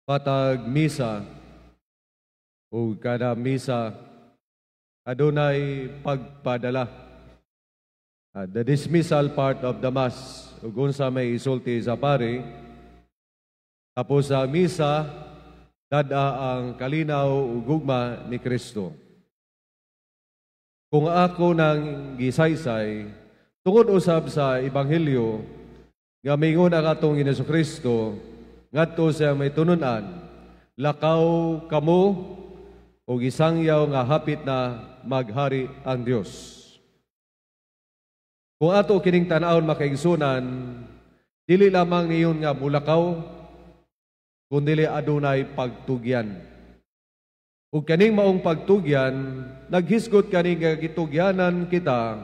Matag misa o kada misa adunay pagpadala. The dismissal part of the Mass ug unsa may isulti sa pari. Tapos sa misa, dad-a ang kalinaw ug gugma ni Kristo. Kung ako nang gisaysay, tungod usab sa Ebanghelyo nga mingon ang atong Ginoong Kristo ngadto sa may tinunan, "Lakaw kamo ug isangyaw nga hapit na maghari ang Dios." Kung ato kining tan-awon, makaigsunan, dili lamang niyon nga mulakaw, kundili adunay pagtugyan. Ug kaning maong pagtugyan, naghisgot kani nga gitugyanan kita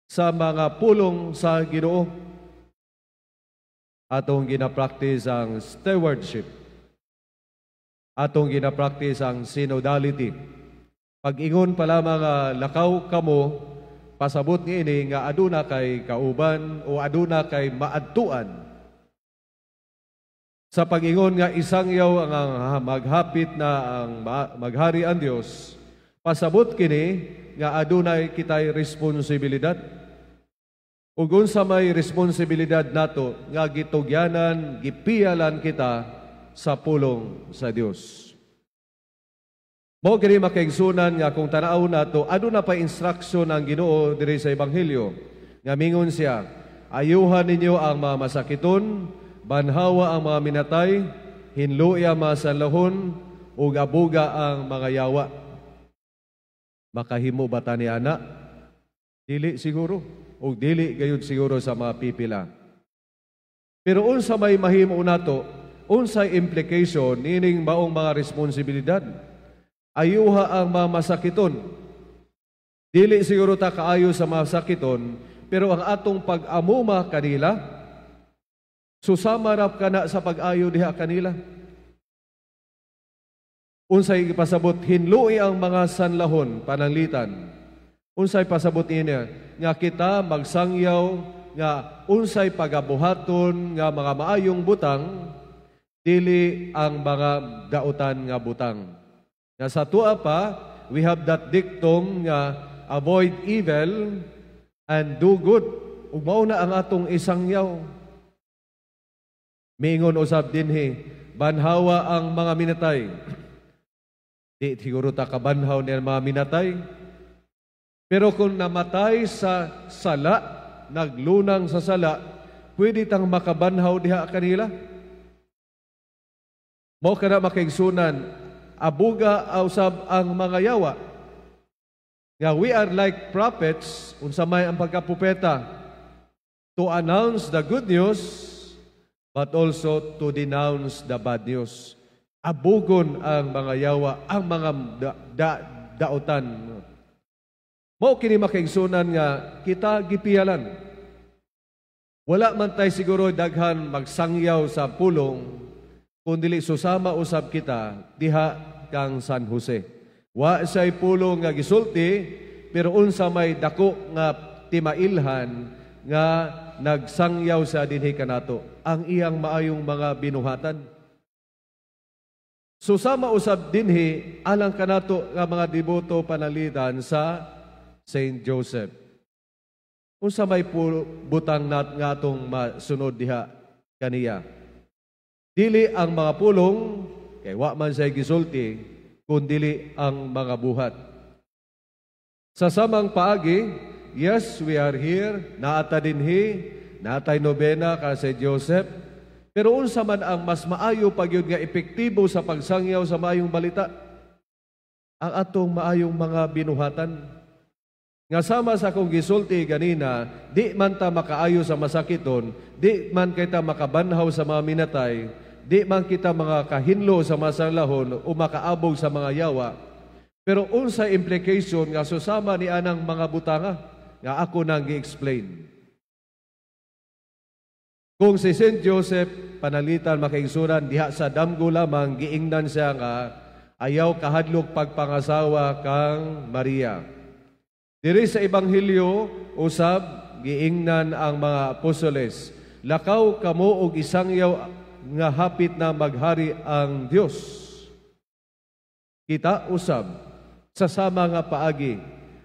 sa mga pulong sa Ginoo. Atong gina-practice ang stewardship. Atong gina-practice ang synodality. Pag-ingon pa lamang nga lakaw kamo, pasabot ni ini nga aduna kay kauban o aduna kay maadtuan. Sa pag-ingon nga isangyaw ang maghapit na ang maghari ang Dios, pasabot kini nga adunay kitay responsibilidad. Ug unsa may responsibilidad nato nga gitugyanan, gipiyalan kita sa pulong sa Dios. Mao kini, makaigsunan, nga kung tanaw nato, aduna pa instruction ang Ginoo diri sa Ebanghelyo. Nga mingon siya, "Ayuhan ninyo ang mga masakiton, banhawa ang mga minatay, hinlui ang mga sanlahon, ug abuga ang mga yawa." Makahimo ba ta ni ana? Dili siguro. O dili gayud siguro sa mga pipila. Pero unsa may mahimo nato, unsay implication nining maong mga responsibilidad? Ayuha ang mga masakiton. Dili siguro ta kaayo sa mga masakiton, pero ang atong pag-amuma kanila, susama ra kana sa pag-ayo diha kanila. Unsay pasabot hinlui ang mga sanlahon, pananglitan? Unsay pasabot niya? Nga kita magsangyaw nga unsay pagabuhaton nga mga maayong butang, dili ang mga dautan nga butang. Nga sa tua pa, we have that dictum nga "Avoid evil and do good." Ug mao na ang atong isangyaw. Miingon usab dinhi, banhawa ang mga minatay. Di siguro ta kabanhaw ni mga minatay. Pero kung namatay sa sala, naglunang sa sala, pwede tang makabanhaw diha kanila. Mao kana, makaigsunan, abuga usab ang mga yawa. Nga we are like prophets, unsa may ang pagkapupeta? To announce the good news, but also to denounce the bad news. Abugon ang mga yawa, ang mga dautan. Mao kini, makaigsunan, nga kita gipiyalan. Wala man tay siguro daghan magsangyaw sa pulong, kun dili susama usab kita diha kang San Jose. Wa siya'y pulong nga gisulti, pero unsa may dako nga timailhan nga nagsangyaw sa dinhi kanato ang iyang maayong mga binuhatan. Susama usab dinhi alang kanato nga mga deboto, pananglitan sa Saint Joseph. Unsa may butang nat nga atong masunod diha kaniya? Dili ang mga pulong, kay wa man siya gisulti, kun dili ang mga buhat. Sa samang paagi, yes, we are here, naata dinhi, naatay nobena ka Saint Joseph, pero unsa man ang mas maayo pagyud nga epektibo sa pagsangyaw sa maayong balita? Ang atong maayong mga binuhatan. Nga sama sa akong gisulti ganina, di man ta makaayo sa masakiton, di man kita makabanhaw sa mga minatay, di man kita mga kahinlo sa masanlahon o makaabog sa mga yawa. Pero unsa implication nga susama ni anang mga butanga nga ako nang gi-explain? Kung si Saint Joseph, pananglitan, makaigsunan, diha sa damgo lamang giingnan siya nga ayaw kahadlok pagpangasawa kang Maria. Diri sa Ebanghelyo, usab giingnan ang mga apostoles, "Lakaw kamo og isangyaw nga hapit na maghari ang Dios. Kita usab sa sama nga paagi,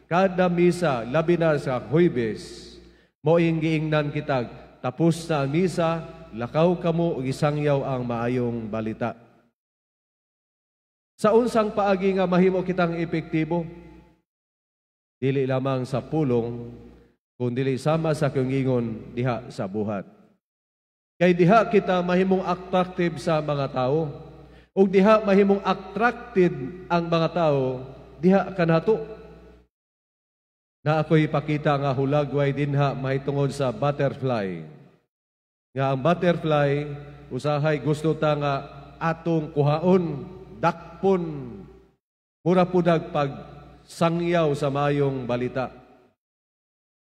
kada misa, labi na sa Huwebes, mao'y giingnan kita, tapos na ang misa, lakaw kamo ug isangyaw ang maayong balita. Sa unsang paagi nga mahimo kitang epektibo? Dili lamang sa pulong, kun dili sama sa akong ingon, diha sa buhat. Kay diha kita mahimong attractive sa mga tao. Ug diha mahimong attracted ang mga tao diha kanato. Na ako'y ipakita nga hulagway dinha mahitungod sa butterfly. Nga ang butterfly, usahay gusto ta nga atong kuhaon, dakpon, mura pudag pag sangyaw sa maayong balita.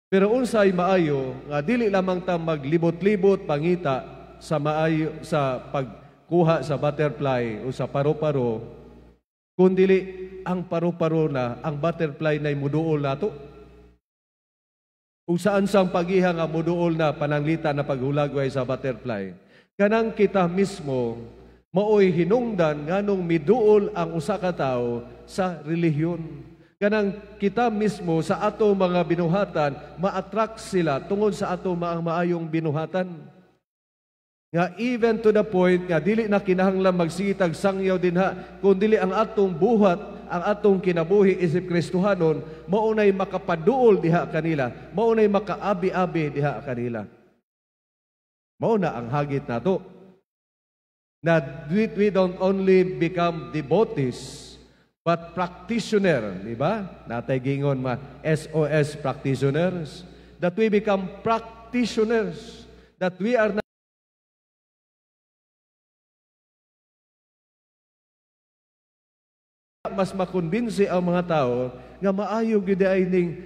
Pero unsay maayo nga dili lamang ta maglibot-libot pangita sa maayo sa pagkuha sa butterfly o sa paru-paro, kundili ang paru-paro na ang butterfly na muduol nato. Ug saan sang pagiha nga muduol na pananglita na paghulagway sa butterfly? Kanang kita mismo maoy hinungdan nganong miduol ang usa ka tawo sa relihiyon. Kanang kita mismo sa ato mga binuhatan, ma-attract sila tungod sa ato maang maayong binuhatan. Nga even to the point nga dili na kinahanglan magsigitag sangyaw dinha, kun dili ang atong buhat, ang atong kinabuhi isip Kristohanon, maunay makapaduol diha kanila, maunay makaabi-abi diha kanila. Mao na ang hagit nato. Na we don't only become devotees, but practitioner, di ba? Natay gingon ma SOS practitioners, that we become practitioners, that we are not mas makumbinsi ang mga tao nga maayo gyud ay ning